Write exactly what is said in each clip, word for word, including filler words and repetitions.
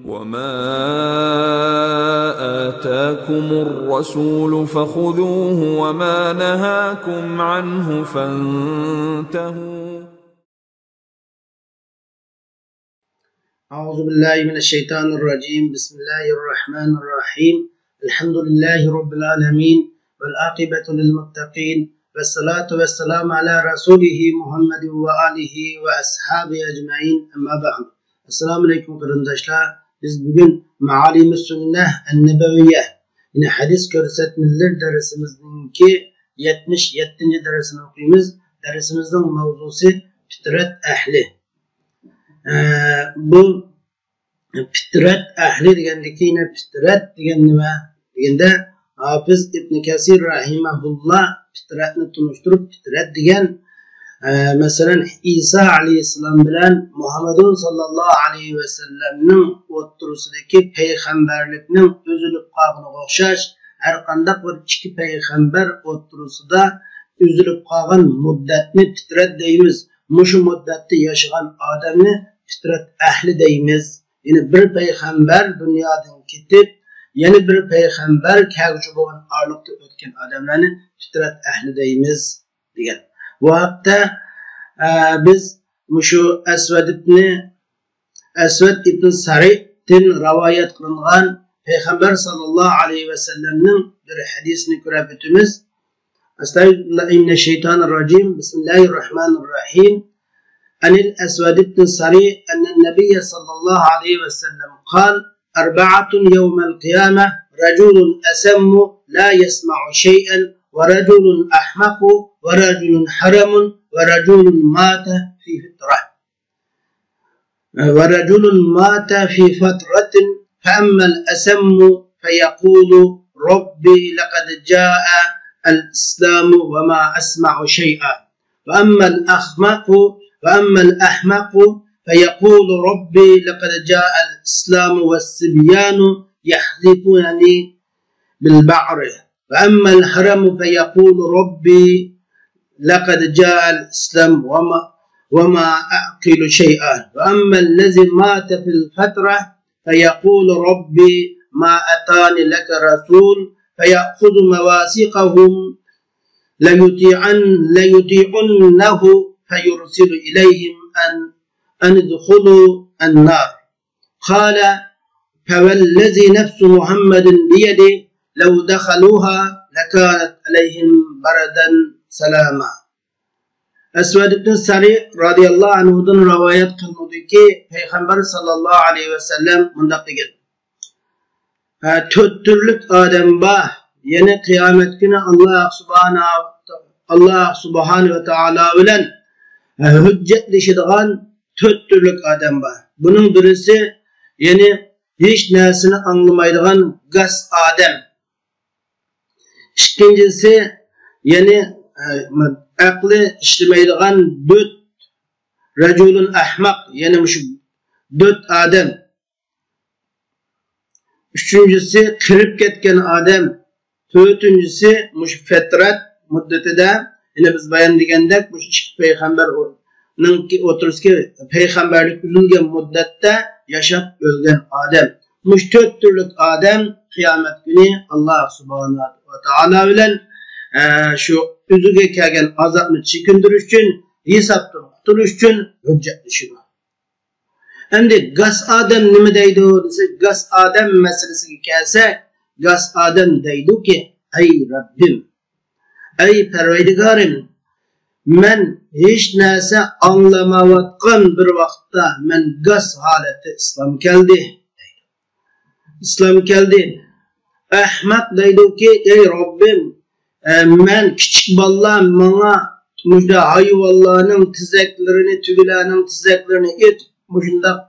وما آتاكم الرسول فخذوه وما نهاكم عنه فانتهوا. أعوذ بالله من الشيطان الرجيم. بسم الله الرحمن الرحيم. الحمد لله رب العالمين. والعاقبة للمتقين. والصلاة والسلام على رسوله محمد وآله وأصحابه أجمعين. أما بعد. ئەسسالامۇ ئەلەيكۇم قېرىنداشلار. بىز بۈگۈن مەئالىمۇس سۈننە ئەن نەبەۋىيە، يەنى ھەدىس كۆرسەتمىلىرى دەرسىمىزنىڭكى يەتمىش يەتتىنچى دەرسىنى ئوقۇيمىز. دەرسىمىزنىڭ ماۋزۇسى پىترەت ئەھلى. ئە، بۇ پىترەت ئەھلى دېگەندىكى، يەنە پىترەت دېگەن نېمە دېگەندە، ھاپىز ئىبن كەسىر رەھىمەھۇللا پىترەتنى تونۇشتۇرۇپ، پىترەت دېگەن، ئە، مەسىلەن، ئىسا ئەلەيھىسسالام بىلەن مۇھەممەدۇن ساللاللاھۇ ئەلەيھى ۋەسەللەمنىڭ ئوتتۇرىسىدىكى پەيغەمبەرلىكنىڭ ئۈزۈلۈپ قالغىنىغا ئوخشاش، ھەر قانداق بىر ئىككى پەيغەمبەر ئوتتۇرىسىدا ئۈزۈلۈپ قالغان مۇددەتنى پىترەت دەيمىز. مۇشۇ مۇددەتتە ياشىغان ئادەمنى پىترەت ئەھلى دەيمىز. يەنى بىر پەيغەمبەر دۇنيادىن كېتىپ، يەنە بىر پەيغەمبەر كەلگۈچى بولغان ئارىلىقتا ئۆتكەن ئادەملەرنى پىترەت ئەھلى دەيمىز، دېگەن. بۇ ھەقتە، ئە، بىز مۇشۇ ئەسۋەد ئىبنى، ئەسۋەد ئىبن سارىدىن رىۋايەت قىلىنغان پەيغەمبەر ساللاللاھۇ ئەلەيھى ۋەسەللەمنىڭ بىر ھەدىسىنى كۆرۈپ ئۆتىمىز. أستعيذ بالله من الشيطان الرجيم. بسم الله الرحمن الرحيم. عن الأسود بن سري أن النبي صلى الله عليه وسلم قال: أربعة يوم القيامة: رجل أصم لا يسمع شيئا، ورجل أحمق، ورجل حرم، ورجل مات في فترة. ورجل مات في فترة، فأما الأصم فيقول: رب لقد جاء الإسلام وما أسمع شيئا. وأما الأحمق، وأما الأحمق فيقول: رب لقد جاء الإسلام والصبيان يحذفونني بالبعر. وأما الحرم فيقول: رب لقد جاء الإسلام وما، وما أعقل شيئا. وأما الذي مات في الفترة فيقول: رب ما أتاني لك رسول، فيأخذ مواثيقهم ليطيعن-، ليطيعنه فيرسل إليهم أن، أن ادخلوا النار. قال: فوالذي نفس محمد بيده لو دخلوها لكانت عليهم بردا سلاما. ئەسۋەد ئىبن سەرى رازىياللاھۇ ئەنھۇدىن رىۋايەت قىلىنىدۇكى، پەيغەمبەر ساللاللاھۇ ئەلەيھى ۋەسەللەم مۇنداق دېگەن: ھە، تۆت تۈرلۈك ئادەم بار، يەنى قىيامەت كۈنى ئاللاھ سۇبھانە، ئاللاھ سۇبھانە ۋە تائالا بىلەن، ھە، ھۆججەتلىشىدىغان تۆت تۈرلۈك ئادەم بار. بۇنىڭ بىرسى، يەنى ھېچ نەرسىنى ئاڭلىمايدىغان گاس ئادەم. ئىككىنچىسى، يەنى، ئە، ئەقلى ئىشلىمەيدىغان دۆت، رەجۇلۇن ئەھمەق، يەنى مۇشۇ دۆت ئادەم. ئۈچىنچىسى، قېرىپ كەتكەن ئادەم. تۆتىنچىسى، مۇشۇ پەترەت مۇددىتىدە، يەنى بىز بايان دېگەندەك، مۇشۇ ئىككى پەيغەمبەرنىڭكى ئوتتۇرىسىدىكى پەيغەمبەرلىك ئۈزۈلگەن مۇددەتتە ياشاپ ئۆلگەن ئادەم. مۇشۇ تۆت تۈرلۈك ئادەم قىيامەت كۈنى ئاللاھ سۇبھانەھۇ ۋە تائالا بىلەن، ئە، شۇ ئۆزىگە كەلگەن ئازابنى چېكىندۈرۈش ئۈچۈن، ھېسابتىن قۇتۇلۇش ئۈچۈن ھۆججەتلىشىدۇ. ئەمدى گاس ئادەم نېمە دەيدۇ دېسە، گاس ئادەم مەسىلىسىگە كەلسەك، گاس ئادەم دەيدۇكى، ئەي رەببىم، ئەي پەرۋەردىگارىم، مەن ھېچ نەرسە ئاڭلىمايۋاتقان بىر ۋاقىتتا مەن گاس ھالەتتە ئىسلام كەلدى. ئىسلام كەلدى. ئەھمەق دەيدۇكى، ئەي رەببىم، ئە، مەن كىچىك بالىلار ماڭا مۇشۇنداق ھايۋانلارنىڭ تېزەكلىرىنى، تۆگىلەرنىڭ تېزەكلىرىنى ئېتىپ، مۇشۇنداق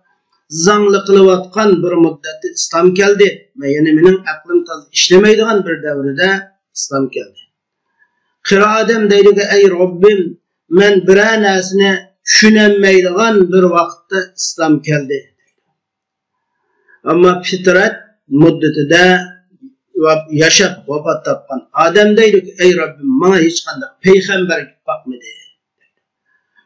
زاڭلىق قىلىۋاتقان بىر مۇددەتتە ئىسلام كەلدى. مەن، يەنى مېنىڭ ئەقلىم تازا ئىشلىمەيدىغان بىر دەۋردە ئىسلام كەلدى. قېرى ئادەم دەيدۇكى، ئەي رەببىم، مەن بىرەر نەرسىنى چۈشىنەلمەيدىغان بىر ۋاقىتتا ئىسلام كەلدى. ئەمما پىترەت مۇددىتىدە ۋاپ-، ياشاپ ۋاپات تاپقان ئادەم دەيدۇكى، ئەي رەببىم، ماڭا ھېچقانداق پەيغەمبەر كېلىپ باقمىدى.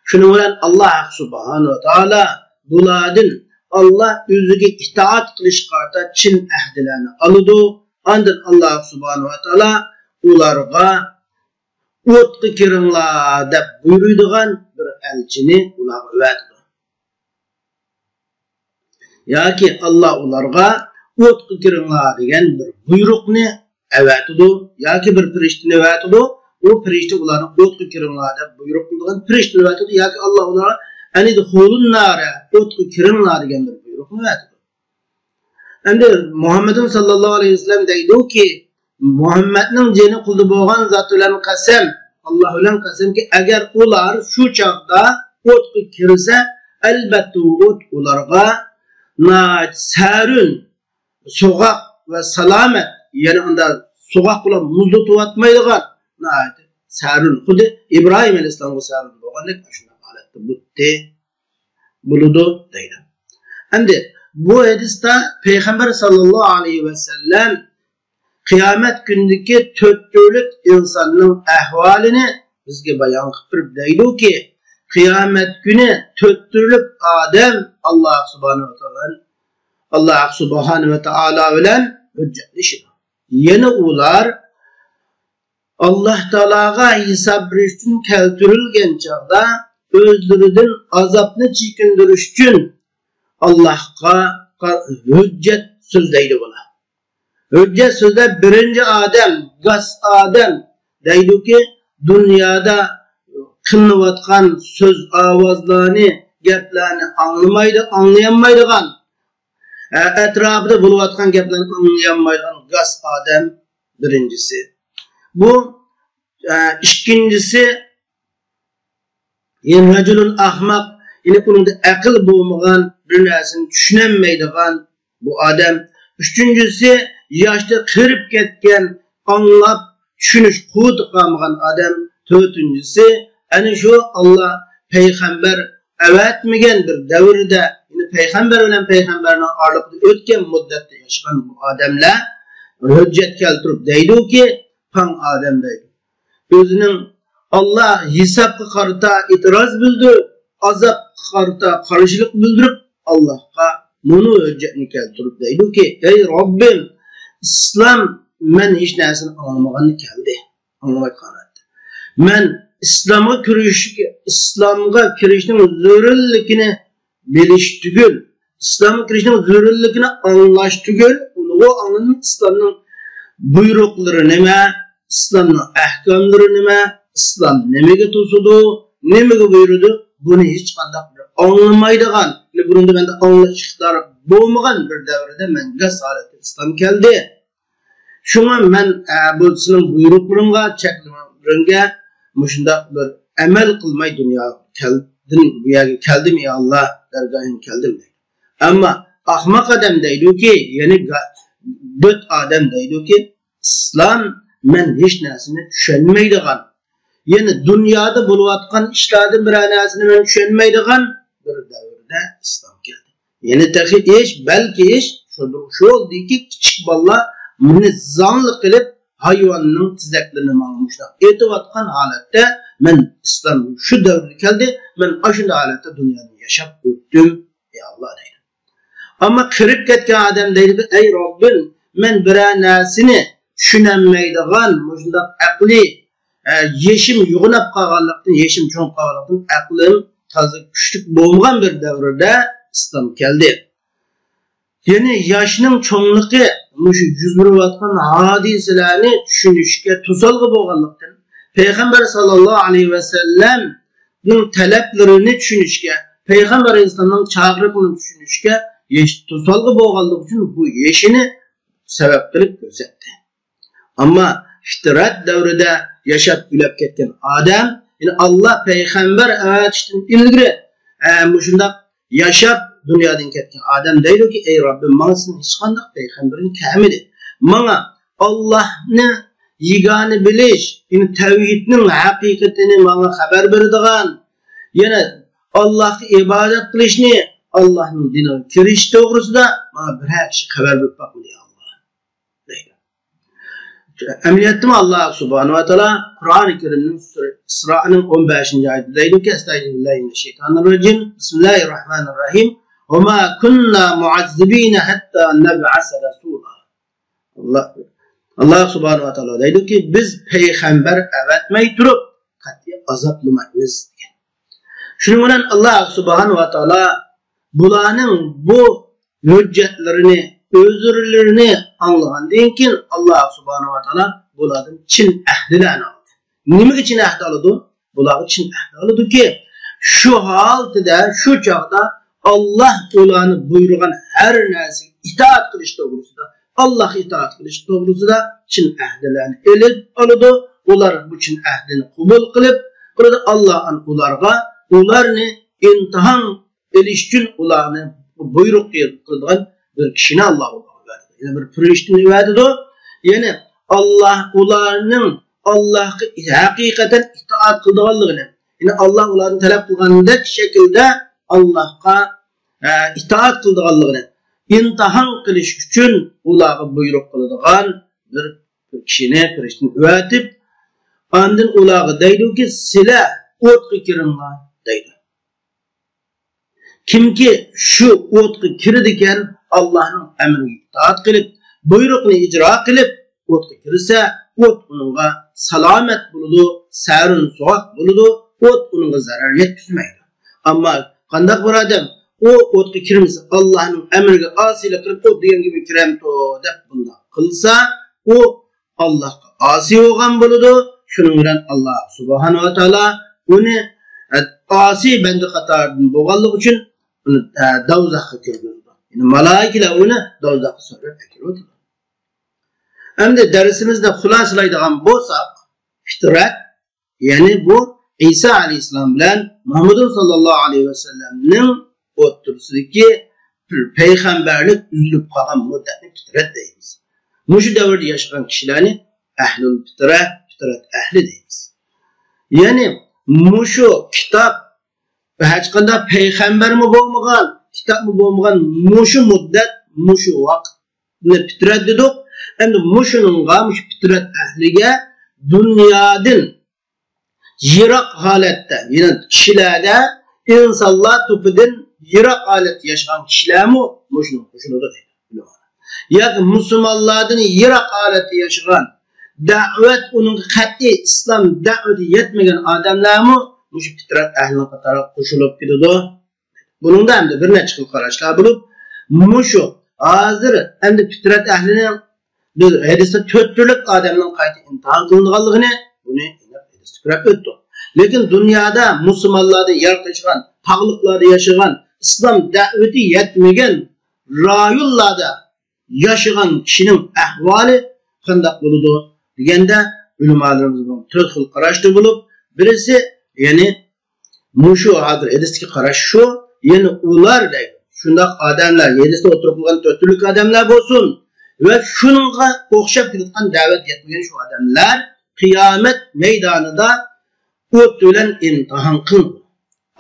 شۇنىڭ بىلەن ئاللاھ سۇبھانەھۇ ۋە تائالا بۇلاردىن ئاللا ئۆزىگە ئىتائەت قىلىشقا قارىتا چىن ئەھدىلەرنى ئالىدۇ. ئاندىن ئاللا سۇبھانەھۇ ۋە تائالا ئۇلارغا «ئوتقا كىرىڭلار» دەپ بۇيرۇيدىغان بىر ئەلچىنى ئۇلارغا ئەۋەتىدۇ. ياكى ئاللا ئۇلارغا «ئوتقا كىرىڭلار» دېگەن بىر بۇيرۇقنى ئەۋەتىدۇ، ياكى بىر پىرىشتىنى ئەۋەتىدۇ. ئۇ پىرىشتە ئۇلارنى «ئوتقا كىرىڭلار» دەپ بۇيرۇق قىلىدىغان پىرىشتىنى ئەۋەتىدۇ، ياكى ئاللا ئۇلارغا «ئەن ئۇدخۇلۇن نارە»، «ئوتقا كىرىڭلار» دېگەن بىر بۇيرۇقنى ئەۋەتىدۇ. ئەمدى مۇھەممەدۇن ساللاللاھۇ ئەلەيھى ۋەسەللەم دەيدۇكى، مۇھەممەدنىڭ جېنى قۇلدا بولغان زات بىلەن قەسەم، ئاللا بىلەن قەسەمكى، ئەگەر ئۇلار شۇ چاغدا ئوتقا كىرسە، ئەلبەتتە ئۇ ئوت ئۇلارغا ناھايىتى سەرۇن، سوغۇق ۋە سالامەت، يەنى ئۇندا سوغۇق بىلەن مۇزلىتىۋاتمايدىغان، ناھايىتى سەرۇن، خۇددى ئىبراھىم ئەلەيھىسسالامغا سەرۇن بولغاندەك، شۇنداق ھالەتتە بولدى، بولىدۇ دەيدۇ. ئەمدى بۇ ھەدىستە پەيغەمبەر ساللاللاھۇ ئەلەيھى ۋەسەللەم قىيامەت كۈنىدىكى تۆت تۈرلۈك ئىنساننىڭ ئەھۋالىنى بىزگە بايان قىلىپ بېرىپ دەيدۇكى، قىيامەت كۈنى تۆت تۈرلۈك ئادەم ئاللا سۇبھانەھۇ ۋە تائالا، ئاللا سۇبھانەھۇ ۋە تائالا بىلەن ھۆججەتلىشىدۇ. يەنە ئۇلار ئاللا تائالاغا ھېساب بېرىش ئۈچۈن كەلتۈرۈلگەن چاغدا ئۆزلىرىدىن ئازابنى چېكىندۈرۈش ئۈچۈن ئاللاھقا ھۆججەت سۆزلەيدۇ بۇلار. ھۆججەت سۆزلەپ بىرىنچى ئادەم، گاس ئادەم دەيدۇكى، دۇنيادا قىلىنىۋاتقان سۆز، ئاۋازلارنى، گەپلەرنى ئاڭلىمايدۇ، ئاڭلىيالمايدىغان، ئە، ئەتراپىدا بولۇۋاتقان گەپلەرنى ئاڭلىيالمايدىغان گاس ئادەم بىرىنچىسى. بۇ، ئە، ئىككىنچىسى، يەنى رەجۇلۇن ئەخمەق، يەنى ئۇنىڭدا ئەقىل بولمىغان، بىر نەرسىنى چۈشىنەلمەيدىغان بۇ ئادەم. ئۈچىنچىسى، ياشتا قېرىپ كەتكەن، ئاڭلاپ چۈشىنىش قۇۋۋىتى قالمىغان ئادەم. تۆتىنچىسى، ئەنە شۇ ئاللا پەيغەمبەر ئەۋەتمىگەن بىر دەۋردە، يەنى پەيغەمبەر بىلەن پەيغەمبەرنىڭ ئارىلىقىدا ئۆتكەن مۇددەتتە ياشىغان بۇ ئادەملەر ھۆججەت كەلتۈرۈپ دەيدۇكى، پاڭ ئادەم دەيدۇ. ئۆزىنىڭ ئاللا ھېسابقا قارىتا ئېتىراز بىلدۈرۈپ، ئازابقا قارىتا قارشىلىق بىلدۈرۈپ، ئاللاھقا مۇنۇ ھۆججەتنى كەلتۈرۈپ دەيدۇكى، ئەي رەببىم، ئىسلام مەن ھېچ نەرسىنى ئاڭلىمىغاندا كەلدى. ئاڭلىماي قالدى. مەن ئىسلامغا كىرىش، ئىسلامغا كىرىشنىڭ زۆرۈرلۈكىنى بىلىش تۈگۈل، ئىسلامغا كىرىشنىڭ زۆرۈرلۈكىنى ئاڭلاش تۈگۈل، ئۇنىڭغا ئاڭلىدىم ئىسلامنىڭ بۇيرۇقلىرى نېمە، ئىسلامنىڭ ئەھكاملىرى نېمە، ئىسلام نېمىگە توسىدۇ، نېمىگە بۇيرۇيدۇ، بۇنى ھېچقانداق بىر ئاڭلىمايدىغان، بۇنىڭدا مەندە ئاڭلاش ئىقتىدارى بولمىغان بىر دەۋردە مەن گاس ھالەتتە ئىسلام كەلدى. شۇڭا مەن، ئە، بۇ سېنىڭ بۇيرۇقلىرىڭغا، چەكلىمىلىرىڭگە مۇشۇنداق بىر ئەمەل قىلماي دۇنياغا كەلدىم، بۇ يەرگە كەلدىم، يا ئاللا، دەرگاھىڭغا كەلدىم دەيدۇ. ئەمما ئاخماق ئادەم دەيدۇكى، يەنى گا-، بۆت ئادەم دەيدۇكى، ئىسلام مەن ھېچ نەرسىنى چۈشەنمەيدىغان، يەنى دۇنيادا بولۇۋاتقان ئىشلاردىن بىرەر نەرسىنى مەن چۈشەنمەيدىغان بىر دەۋردە ئىسلام كەلدى. يەنى تېخى ئىش، بەلكى ئىش، شۇ، شۇ يولدىكى كىچىك بالىلار مېنى زاڭلىق قىلىپ، ھايۋاننىڭ تېزەكلىرىنى ماڭا مۇشۇنداق ئېتىۋاتقان ھالەتتە، مەن ئىسلام شۇ دەۋردە كەلدى، مەن ئاشۇنداق ھالەتتە دۇنيادا ياشاپ ئۆتتۈم، يا ئاللا دەيدۇ. ئەمما قېرىپ كەتكەن ئادەم دەيدۇ، ئەي رەببىم، مەن بىرەر نەرسىنى چۈشىنەلمەيدىغان، مۇشۇنداق ئەقلى، ئە، يېشىم يوغىناپ قالغانلىقتىن، يېشىم چوڭ قالغانلىقتىن، ئەقلىم تازا كۈچلۈك بولمىغان بىر دەۋردە ئىسلام كەلدى. يەنى ياشنىڭ چوڭلۇقى مۇشۇ يۈز بېرىۋاتقان ھادىسىلەرنى چۈشىنىشكە توسالغۇ بولغانلىقتىن، پەيغەمبەر ساللاللاھۇ ئەلەيھى ۋەسەللەمنىڭ تەلەپلىرىنى چۈشىنىشكە، پەيغەمبەر ئەلەيھىسسالامنىڭ چاقىرىقىنى چۈشىنىشكە يېشى توسالغۇ بولغانلىقى ئۈچۈن بۇ يېشىنى سەۋەب قىلىپ كۆرسەتتى. ئەمما فىترەت دەۋرىدە ياشاپ ئۆلۈپ كەتكەن ئادەم، يەنى ئاللا پەيغەمبەر ئەۋەتىشتىن ئىلگىرى، ئە، مۇشۇنداق ياشاپ دۇنيادىن كەتكەن ئادەم دەيدۇكى، ئەي رەببىم، ماڭا سېنىڭ ھېچقانداق پەيغەمبىرىڭ كەلمىدى. ماڭا ئاللانى يېگانە بىلىش، يەنى تەۋھىدنىڭ ھەقىقىتىنى ماڭا خەۋەر بېرىدىغان، يەنە ئاللاھقا ئىبادەت قىلىشنى، ئاللاھنىڭ دىنىغا كىرىش توغرىسىدا ماڭا بىرەر كىشى خەۋەر بېرىپ باقمىدى، يا ئاللا، دەيدۇ. ئەمەلىيەتتىمۇ ئاللا سۇبھانەھۇ ۋە تائالا قۇرئانى كەرىمنىڭ سۈرە ئىسرانىڭ ئون بەشىنچى ئايىتىدە دەيدۇكى، ئەستەئىزۇبىللاھىمىنەششەيتانىررەجىم، بىسمىللاھىررەھمانىررەھىم، وما كنا معذبين حتى نبعث رسولا. ئاللا، ئاللا سۇبھانەھۇ ۋە تائالا دەيدۇكى، بىز پەيغەمبەر ئەۋەتمەي تۇرۇپ قەتئىي ئازابلىمايمىز دېگەن. شۇنىڭ بىلەن ئاللا سۇبھانەھۇ ۋە تائالا بۇلارنىڭ بۇ ھۆججەتلىرىنى، ئۆزرىلىرىنى ئاڭلىغاندىن كېيىن، ئاللا سۇبھانەھۇ ۋە تائالا بۇلاردىن چىن ئەھدىلەرنى ئالدى. نېمىگە چىن ئەھدى ئالىدۇ؟ بۇلارغا چىن ئەھدى ئالىدۇكى، شۇ ھالىتىدە، شۇ چاغدا ئاللا ئۇلارنى بۇيرۇغان ھەر نەرسىگە ئىتائەت قىلىش توغرىسىدا، ئاللاغا ئىتائەت قىلىش توغرىسىدا چىن ئەھدىلەرنى ئېلىپ ئالىدۇ. ئۇلار بۇ چىن ئەھدىنى قوبۇل قىلىپ، قىلىدۇ. ئاللا ئۇلارغا، ئۇلارنى ئىمتىھان ئېلىش ئۈچۈن ئۇلارنى بۇيرۇق قىلىدىغان بىر كىشىنى ئاللا ئۇلارغا بەردى. يەنە بىر پىرىشتىنى ئەۋەتىدۇ. يەنى ئاللا ئۇلارنىڭ ئاللاغا ھەقىقەتەن ئىتائەت قىلىدىغانلىقىنى، يەنى ئاللا ئۇلاردىن تەلەپ قىلغاندەك شەكىلدە ئاللاغا، ئە، ئىتائەت قىلىدىغانلىقىنى ئىمتىھان قىلىش ئۈچۈن ئۇلارغا بۇيرۇق قىلىدىغان بىر كىشىنى، پىرىشتىنى ئەۋەتىپ، ئاندىن ئۇلارغا دەيدۇكى، سىلەر ئوتقا كىرىڭلار دەيدۇ. كىمكى شۇ ئوتقا كىرىدىكەن، ئاللانىڭ ئەمرىگە ئىتائەت قىلىپ، بۇيرۇقنى ئىجرا قىلىپ، ئوتقا كىرسە، ئوت ئۇنىڭغا سالامەت بولىدۇ، سەرۇن سوغۇق بولىدۇ، ئوت ئۇنىڭغا زەرەر يەتكۈزمەيدۇ. ئەمما قانداق بىر ئادەم ئۇ ئوتقا كىرمىسە، ئاللانىڭ ئەمرىگە ئاسىيلىق قىلىپ، ئوت دېگەن گېپى كىرەمتۇ دەپ بۇنداق قىلسا، ئۇ ئاللاھقا ئاسىي بولغان بولىدۇ. شۇنىڭ بىلەن ئاللا سۇبھانەھۇ ۋە تائالا ئۇنى، ئە، ئاسىي بەندە قاتارىدىن بولغانلىقى ئۈچۈن ئۇنى، ئە، دوزاخقا كىرگۈزىدۇ. يەنى مالايىكىلەر ئۇنى دوزاخقا سۆرەپ ئەكىرىۋاتىدۇ. ئەمدى دەرسىمىزنى خۇلاسىلايدىغان بولساق، پىترەت، يەنى بۇ ئىسا ئەلەيھىسسالام بىلەن مۇھەممەدۇن ساللاللاھۇ ئەلەيھى ۋەسەللەمنىڭ ئوتتۇرىسىدىكى بىر پەيغەمبەرلىك ئۈزۈلۈپ قالغان مۇددەتنى پىترەت دەيمىز. مۇشۇ دەۋردە ياشىغان كىشىلەرنى ئەھلۇل پىترە، پىترەت ئەھلى دەيمىز. يەنى مۇشۇ كىتاب، ھېچقانداق پەيغەمبەرمۇ بولمىغان، كىتابمۇ بولمىغان مۇشۇ مۇددەت، مۇشۇ ۋاقىتنى پىترەت دېدۇق. ئەمدى مۇشۇنىڭغا، مۇشۇ پىترەت ئەھلىگە دۇنيادىن يىراق ھالەتتە، يەنى كىشىلەردە ئىنسانلار توپىدىن يىراق ھالەتتە ياشىغان كىشىلەرمۇ مۇشۇنىڭغا قوشۇلىدۇ دەيدۇ. ياكى مۇسۇلمانلاردىن يىراق ھالەتتە ياشىغان، دەۋەت ئۇنىڭغا قەتئىي ئىسلام دەۋىتى يەتمىگەن ئادەملەرمۇ مۇشۇ پىترەت ئەھلىنىڭ قاتارىغا قوشۇلۇپ كېتىدۇ. بۇنىڭدا ئەمدى بىر نەچچە خىل قاراشلار بولۇپ، مۇشۇ ھازىر ئەمدى پىترەت ئەھلىنىڭ بىز ھەدىستە تۆت تۈرلۈك ئادەمنىڭ قايتا ئىمتىھان قىلىنىدىغانلىقىنى بۇنى ھەدىستە كۆرۈپ ئۆتتۇق. لېكىن دۇنيادا مۇسۇلمانلاردىن يىراق ياشىغان، تاغلىقلاردا ياشىغان، ئىسلام دەۋىتى يەتمىگەن رايونلاردا ياشىغان كىشىنىڭ ئەھۋالى قانداق بولىدۇ دېگەندە، ئۆلىمالىرىمىز بۇنىڭغا تۆت خىل قاراشتا بولۇپ، بىرسى، يەنى مۇشۇ ھازىر ھەدىستىكى قاراش شۇ، يەنى ئۇلار دەيدۇ. شۇنداق ئادەملەر، ھەدىستە ئوتتۇرىغا قويغان تۆت تۈرلۈك ئادەملەر بولسۇن ۋە شۇنىڭغا ئوخشاپ كېلىدىغان دەۋەت يەتمىگەن شۇ ئادەملەر قىيامەت مەيدانىدا ئوت بىلەن ئىمتىھان قىلىنىدۇ.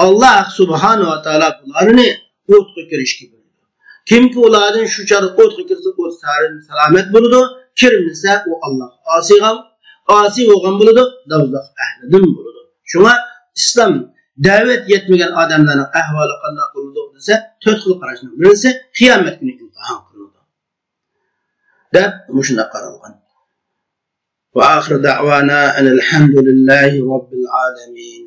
ئاللا سۇبھانەھۇ ۋە تائالا بۇلارنى ئوتقا كىرىشكە بۇيرۇيدۇ. كىمكى ئۇلاردىن شۇ چاغدا ئوتقا كىرسە، ئوت سەرىن سالامەت بولىدۇ. كىرمىسە، ئۇ ئاللاغا ئاسىي، ئاسىي بولغان بولىدۇ، دوزاخ ئەھلىدىن بولىدۇ. شۇڭا ئىسلام دەۋەت يەتمىگەن ئادەملەرنىڭ ئەھۋالى قانداق بولىدۇ دېسە، تۆت خىل قاراشنىڭ بىرسى قىيامەت كۈنى ئىمتىھان قىلىنىدۇ دەپ مۇشۇنداق قارالغان. وآخر دعوانا أن الحمد لله رب العالمين.